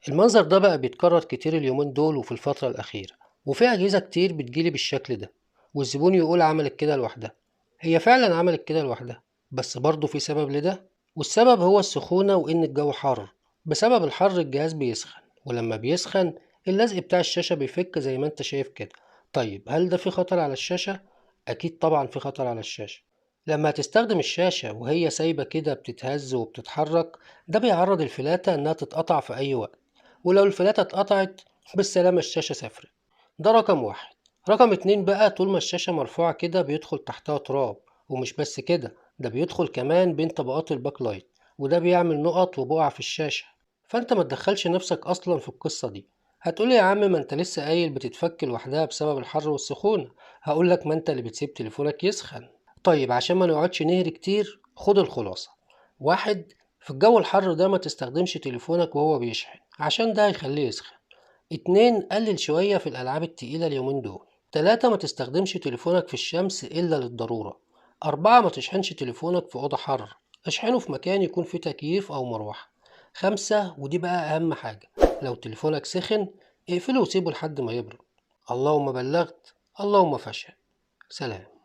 المنظر ده بقى بيتكرر كتير اليومين دول وفي الفترة الأخيرة، وفي أجهزة كتير بتجيلي بالشكل ده، والزبون يقول عملت كده لوحدها. هي فعلا عملت كده لوحدها، بس برضه في سبب لده، والسبب هو السخونة وإن الجو حر. بسبب الحر الجهاز بيسخن، ولما بيسخن اللزق بتاع الشاشة بيفك زي ما انت شايف كده. طيب هل ده في خطر على الشاشة؟ أكيد طبعا في خطر على الشاشة. لما هتستخدم الشاشة وهي سايبة كده بتتهز وبتتحرك، ده بيعرض الفلاتة إنها تتقطع في أي وقت، ولو الفلاتة اتقطعت بالسلامة الشاشة سافرت. ده رقم واحد. رقم اتنين بقى، طول ما الشاشة مرفوعة كده بيدخل تحتها تراب، ومش بس كده، ده بيدخل كمان بين طبقات ال back light، وده بيعمل نقط وبقع في الشاشة. فانت ما تدخلش نفسك اصلا في القصة دي. هتقولي يا عم ما انت لسه قايل بتتفك لوحدها بسبب الحر والسخونة. هقولك ما انت اللي بتسيب تليفونك يسخن. طيب عشان ما نقعدش نهري كتير، خد الخلاصة. واحد، في الجو الحر ده ما تستخدمش تليفونك وهو بيشحن، عشان ده هيخليه يسخن. اتنين، قلل شوية في الألعاب التقيلة اليومين دول. تلاتة، ما تستخدمش تليفونك في الشمس إلا للضرورة. أربعة، ما تشحنش تليفونك في أوضة حر، اشحنه في مكان يكون فيه تكييف أو مروحة. خمسة، ودي بقى أهم حاجة، لو تليفونك سخن اقفله وسيبه لحد ما يبرد. اللهم بلغت، اللهم فاشهد. سلام.